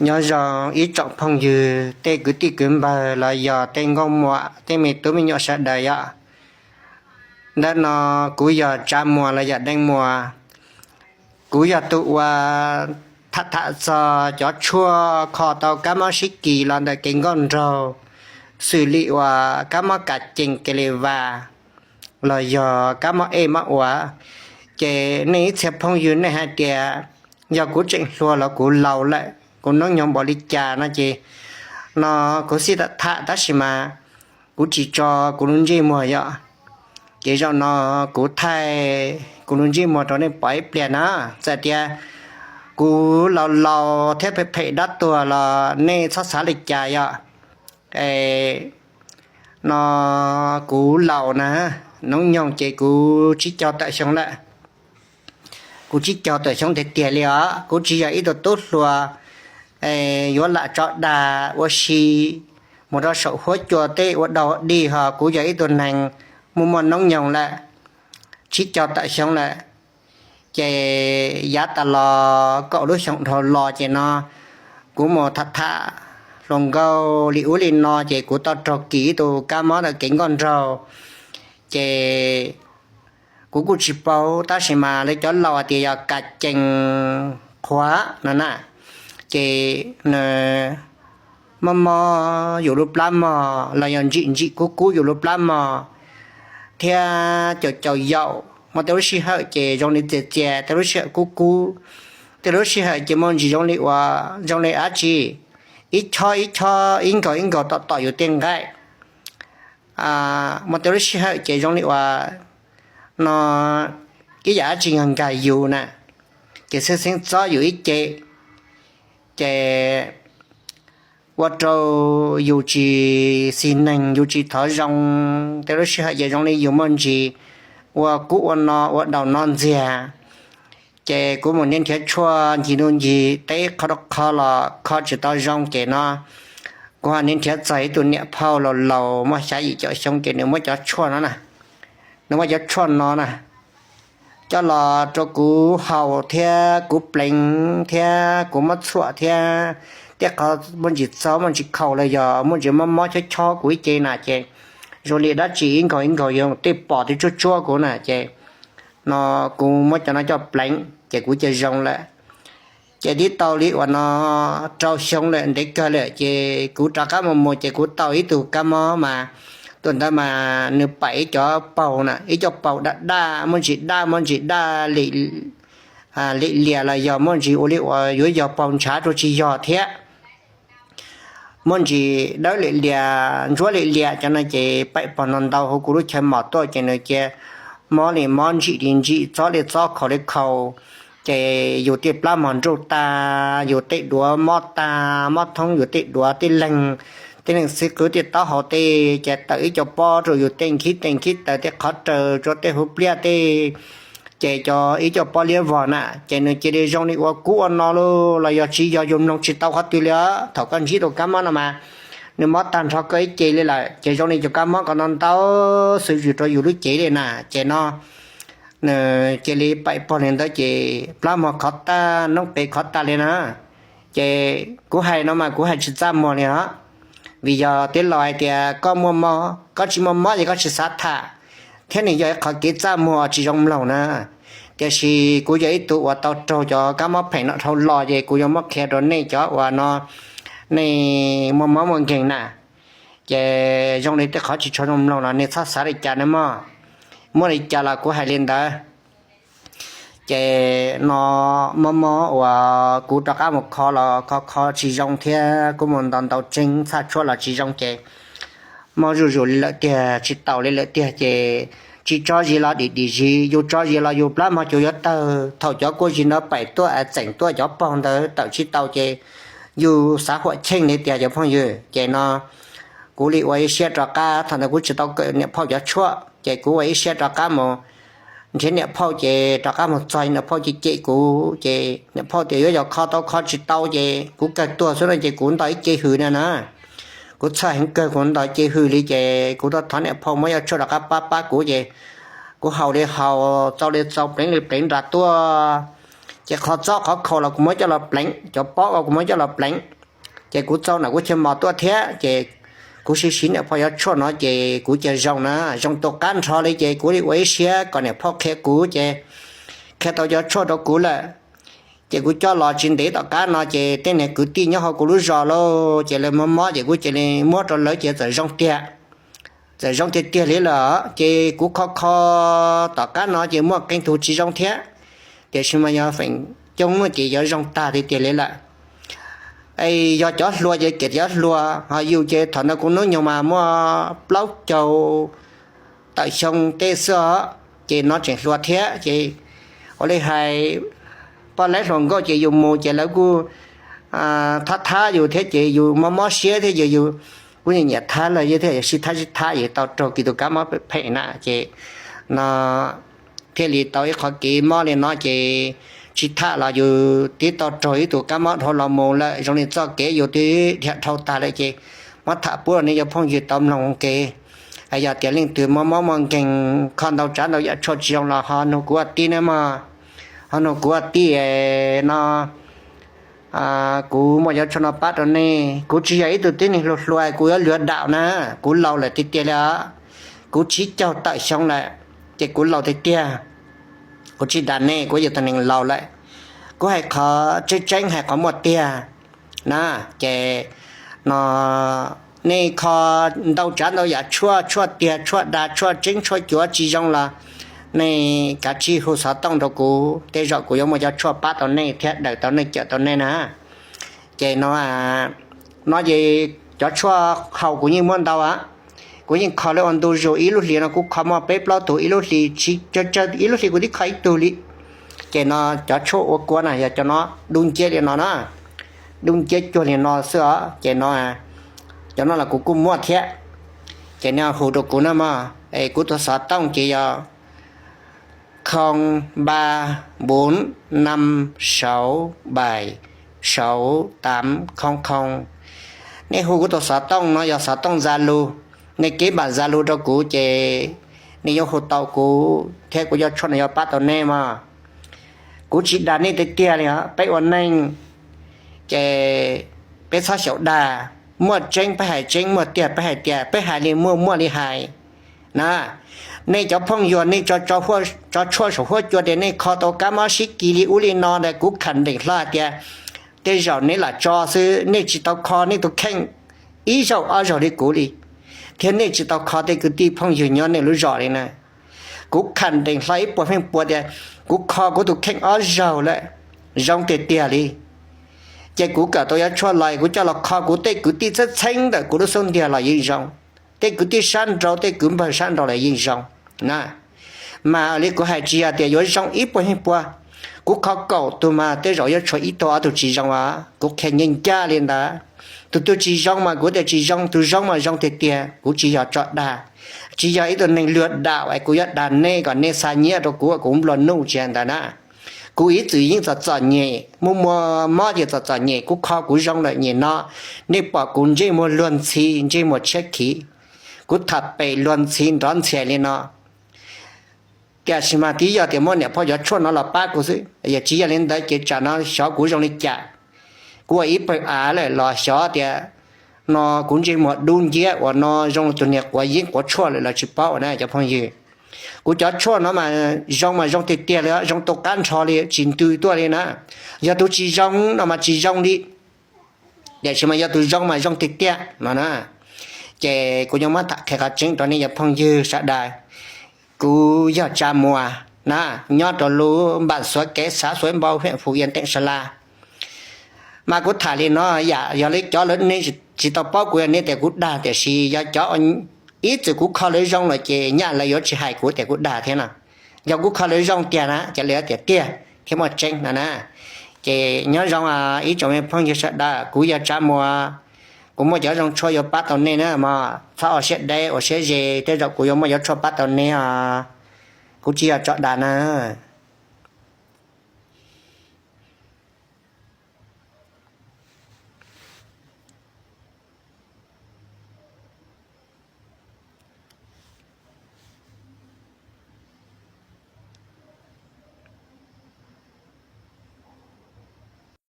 Nyob zoo ib tsoom phooj ywg, tej kwv tij kwv npawg los yog tej nkauj muam, tej me tub me nyuam sawv daws yom. Ntawm no kuv yog Tsav Muas los yog Deej Muas. Kuv yog tus uas tham tham txog cov tshuaj kho tau kab mob sib kis los ntawm kev nkauj nraug, xws li uas kab mob kas cees ke li vas los yog kab mob ej mob ua. Ces nej ib txhia phooj ywg nej hais tias yog kuv tseem hluas los kuv laus lawm, kuv hnub nyoog npaum li cas no ces, no kuv xij tham tham tab sis mas kuv tsis tso kuv lub ntsej muag yom. Ces zaum no kuv thaij kuv lub ntsej muag rau nej pom ib pliag na. Txawm tias kuv laus laus thiab phem phem dab tuag los nej txhob xav li cas yom. No kuv laus na, hnub nyoog ces kuv tsib caug tawm xyoo lawm. Kuv tsib caug tawm xyoo tiag tiag li os, kuv tsis yog ib tug tub hluas yuav lam tso dag ua si mus rau saum huab cua tej ua dog dig ho. Kuv yog ib tug neeg muaj muaj hnub nyoog lawm, tsib caug tawm xyoo lawm. Ces yav tas los kaum lub xyoo dhau los ces no kuv mus tham tham hluas nkauj li ub li no ces kuv tau raug kis ib tug kab mob ntawm kev nkauj nraug. Ces kuv kuj tsis paub tab sis mas lawv cov laus hais tias yog kas cees qhuav no na. Ces nws mob mob yus lub plab mog los yog ntsim ntsim kub kub yus lub plab mog thiab caum caum yaum. Muaj tej lub sij hawm ces zoo li txias txias, tej lub sij hawm kub kub, tej lub sij hawm ces muaj ntsis zoo li uas zoo li dab tsi ib chob ib chob ib nkaug ib nkaug tom tom yus tej nqaij. Muaj tej lub sij hawm ces zoo li uas no ib yam dab tsi nkag nkag yus na, ces xeeb xeeb txob yus ib ce, ces ua rau yus tsis xis neeg, yus tsis thov zoo. Tej lub sij hawm ces zoo li yus muaj ntsis ua kub ua no ua daus no ntxiag. Ces kuv mus nrhiav nrhiav tshuaj ncig ntuj ncig teb qhov rau qhov los kho tsis tau zoo ces no kuv ho nrhiav nrhiav txog ib tug niam phauj laus laus muaj xya yim caum xyoo ces nws muab cov tshuaj no na, nws muab cov tshuaj no na coj los rau kuv haus thiab kuv pleev thiab kuv muab txhuam thiab tej qhov muaj ntsis txob muaj ntsis khaus los yog muaj ntsis mob mob chob chob kuv ib ce na ces zoo li dab tsi ib nkaug ib nkaug yus tej pom tej tsuab tsuab kuv na ces no kuv muab cov no coj pleev ces kuv cia zoo lawm. Ces twb tau li uas no rau xyoo lawm ntev kawg lawm ces kuv rov qab mus mus ces kuv tau ib tug kab mob mas tus ntawd mas nws paim ib cov paug na, ib cov paug daj daj muaj ntsis daj muaj ntsis daj lim liam los yog muaj ntsis ua li uas yuav yog paug ntshav rau tsis yog thiab. Muaj ntsis dawb lim liam ntsuab lim liam cov no ces paim pog no ntau hauv kuv lub chaw mom tuaj ces nws cia mob li mob ntsim li ntsim txob li txob khaus li khaus. Ces yus tej plab mog nruj tag, yus tej duav mob tag mob thoob, yus tej duav tej leeg, tej leeg xwb qwb tej taub hau tej ces tawm ib co pob rau yus tej nkhib tej nkhib taws tej qhov raws rau tej huv pliaj tej. Ces cov ib co pob liab vog na ces nws cia li zoo li ua kub ua no lauj los yog tsis yog yus mloog tsis tau qhov twg li os. Thaum koj ntsib tus kab mob no mas nws mob tag nrho koj ib ce li lawm ces zoo li cov kab mob ko no ntau xwb zwm rau yus lub cev li na ces no nws cia li paim pog li ntawd ces plab mog khov tag noob qes khov tag li na. Ces kuv hais no mas kuv hais tsis txaj muag li os, vim yog tij laug hais tias koj muaj mob koj tsis muaj mob ces koj tsis xav tham, thiab nws yog ib qhov kev txaj muag tsis zoo mloog na. Tiam sis kuv yog ib tug uas tau raug cov kab mob phem no dhau los ces kuv yuav muab qhia rau nej cov uas no nej muaj mob muaj nkeeg na. Ces zoo li tej qhov tsis tshua zoo mloog los nej txhob xav li cas na mog. Muaj li cas los kuv hais li ntawd. Ces no mob mob uas kuv rov qab mus kho los kho kho tsis zoo thiab kuv mus ntaus ntaus tseeb txhaj tshuaj los tsis zoo ces mob zuj zus li lawm tiag, tsis taus li lawm tiag ces tsis tso zis los dim dim zis, yus tso zis los yus plab mog cuv yuav tawg. Thaum cov kuaj zis ntawd paim tuaj txeem tuaj cov paug ntawd tawm tsis tau ces yus xav huam cheej li tiag cov phooj ywg. Ces no kuv li ua ib siab rov qab, thaum ntawd kuv tsis tau kawm niam phauj cov tshuaj ces kuv ua ib siab rov qab mus nrhiav niam phauj ces rov qab mus txog niam phauj cem cem kuv ces niam phauj tias yuav yog kho tau kho tsis tau ces kuv kawg tuag xwb no ces kuv nto ib ce hws na na. Kuv txhawj heev kawg kuv nto ce hws li ces kuv tuaj thov niam phauj muab yaj tshuaj rov qab pab pab kuv ces kuv haus li haus, txaus li txaus, pleev li pleev nram tuaj. Ces qhov txob qhov khaus los kuv muab coj los pleev, cov pob los kuv muab coj los pleev. Ces kuv txaus nam kuj chaw mos tuaj thiab ces kuv siv siv niam phauj Yov Tshuaj no ces kuv cia zoo na, zoo tu qab nrho li ces kuv li ua ib siab kom niam phauj qhia kuv ces qhia tau Yov Tshuaj rau kuv lawm. Ces kuv coj los tsis ntev tom qab no ces tej niag kwv tij nyob hauv kuv lub zos lauj ces lawv mob mob ces kuv cia li muab rau lawv ces txawm zoo tiag, txawm zoo tiag tiag li lawm. Ces kuv kho kho tom qab no ces muaj qee tug tsis zoo thiab, tiam sis mas yog feem coob ces yuav zoo tag tiag tiag li lawm. Yog cov hluas ces kev cov hluas, ho yus ces thaum ntawd kuv hnub nyoog mas muaj plaub caug tawm xyoo tej xwb os, ces no tseem hluas thiab ces ua li hais poj laib hluas nkauj ces yus mus ces lawv kuj thab thab yus thiab ces yus mob mob siab thiab ces yus kuj nyiam nyiam thab lawv thiab, sib thab sib thab ces tau raug kiag tus kab mob phem phem na ces no thiaj li tau ib qho kev mob li no ces tsis tham los yus twb tau raug ib tug kab mob dhau los mus lawm, zoo li txoj kev yus twb dhia dhau tag lawm ces muab tham pub nej cov phooj ywg tau mloog ua ke. Yog tias leej twg muaj mob muaj nkeeg kho ntau tsav ntau yam tshuaj tsis zoo los ho nug kuv ua tij na mog, ho nug kuv ua tij no kuv muaj cov tshuaj no pab rau nej. Kuv tsis yog ib tug tib neeg hluas hluas kuv yuav luag dam na, kuv laus lawm tiag tiag li os. Kuv tsib caug tawm xyoo lawm ces kuv laus tiag tiag. Kuv tsis dag nej, kuv yog tus neeg laus lawm. Kuv hais qhov tseeb tseeb hais qhov muaj tiag na. Ces no nej kho ntau tsav ntau yam tshuaj, tshuaj tiag tshuaj dag tshuaj tseeb tshuaj cuav tsis zoo los nej kav tsij hu xov tooj rau kuv, tej zaum kuv yuav muaj cov tshuaj pab tau nej thiab daws tau nej cawm tau nej na. Ces no, no ces cov tshuaj haus kuv yeej muaj ntau a. Kuv yeej kho lawv ua ntu zus, ib lub hlis no kuv kho muaj peb plaub tug, ib lub hlis, ib lub hlis kuv twb kho ib tug li. Ces no cov tshuaj ua kua na yog cov no, dub nciab li no na, dub nciab cuag li no xwb os. Ces no, cov no los kuv kuj muaj thiab. Ces nej hu rau kuv na mog, es kuv tus xov tooj ces yog không ba bốn năm sáu bảy sáu tám không không. Nej hu kuv tus xov tooj no yog xov tooj Zalo, nej keb npam Zalo rau kuv ces nej yuav hu tau kuv thiab kuv cov tshuaj no yuav pab tau nej mog. Kuv tsis dag nej tiag tiag li os, peb ua neej ces peb txhob xyaum dag. Muaj tseeb peb hais tseeb, muaj tiag peb hais tiag, peb hais li muaj muaj li hais na. Nej cov phooj ywg nej tso tshuaj saum huab cua tias nej kho tau kab mob sib kis li ub li no ntawd, kuv kham nreem hlo hais tias tej zaum nej lam tso xwb, nej tsis tau kho nej tus kheej ib zaug ob zaug li kuv li, thiab nej tsis tau kho tej kwv tij phooj ywg nyob nej lub zos li na. Kuv kham nreem hlo ib puas feem pua tias kuv kho kuv tus kheej ob zaug lawm, zoo tiag tiag li. Ces kuv kawm tau cov tshuaj los kuv coj los kho kuv tej kwv tij txheeb txheeb ntawm kuv lub xub ntiag los yeej zoo, tej kwv tij sab nraud, tej kwv npawg sab nraud los yeej zoo na. Mas li kuv hais tsis yog tias yuav zoo ib puas feem pua, kuv kho kaum tug mas tej zaum yuav tshuav ib tug ob tug tsis zoo os, kuv qhia ncaj ncaj li ntawd. Tus twg tsis zoo mas kuv tias tsis zoo, tus zoo mas zoo tiag tiag, kuv tsis yog tso dag. Tsis yog ib tug neeg luag dam es kuv yuav dag nej kom nej xa nyiaj rau kuv, kuv nplua nuj tsis yog ntawd na. Kuv ib txwm yeej txom txom nyem, muaj muaj mob ces txom txom nyem, kuv kho kuv zoo lawm nyem no, nej pom kuv ntsej muag luag ntxhi, ntsej muag tshiab khiv, kuv tham pem luag ntxhi nrov ntxhias li no. Tiam sis mas twb yog tias muaj niam phauj cov tshuaj no los pab kuv xwb, yog tsis yog li ntawd ces tsam no xyov kuv zoo li cas. Kuv ua ib pawg av lawm los xyov tias no kuv ntsej muag dub nciab uas no zoo tus niag quav yeeb quav tshuaj lawm los tsis paub na cov phooj ywg. Kuv cov tshuaj no mas zoo mas zoo tiag tiag li, zoo tu qab nrho li, tsis ntws tuaj li na. Yog tus tsis zoo no mas tsis zoo li, tiam sis mas yog tus zoo mas zoo tiag tiag no na. Ces kuv yuav muab tham qhia qhov tseeb rau nej cov phooj ywg sawv daws. Kuv yog Tsa Muas na, nyob rau lub npam Xuav Kev, xav Xuav Npau, hiam Fuv Yia, teem Sa La. Mas kuv tham li no, yam yog li cov lawv nej tsis tau paub kuv yog nej tias kuv dag, tiam sis yog cov ib txwm kuv kho lawv zoo lawm ces nyaj lawv yuav tsis hais kuv tias kuv dag thiab no. Yog kuv kho lawv zoo tiag na ces lawv tias tiag thiab muaj tseeb no na. Ces nyob zoo ib tsoom me phooj ywg sawv daws, kuv yog Tsa Muas, kuv muaj cov zoo tshuaj yuav pab tau nej na mog, txhob ua siab deb ua siab ze, tej zaum kuv yuav muaj cov tshuaj pab tau nej os. Kuv tsis yog tso dag na.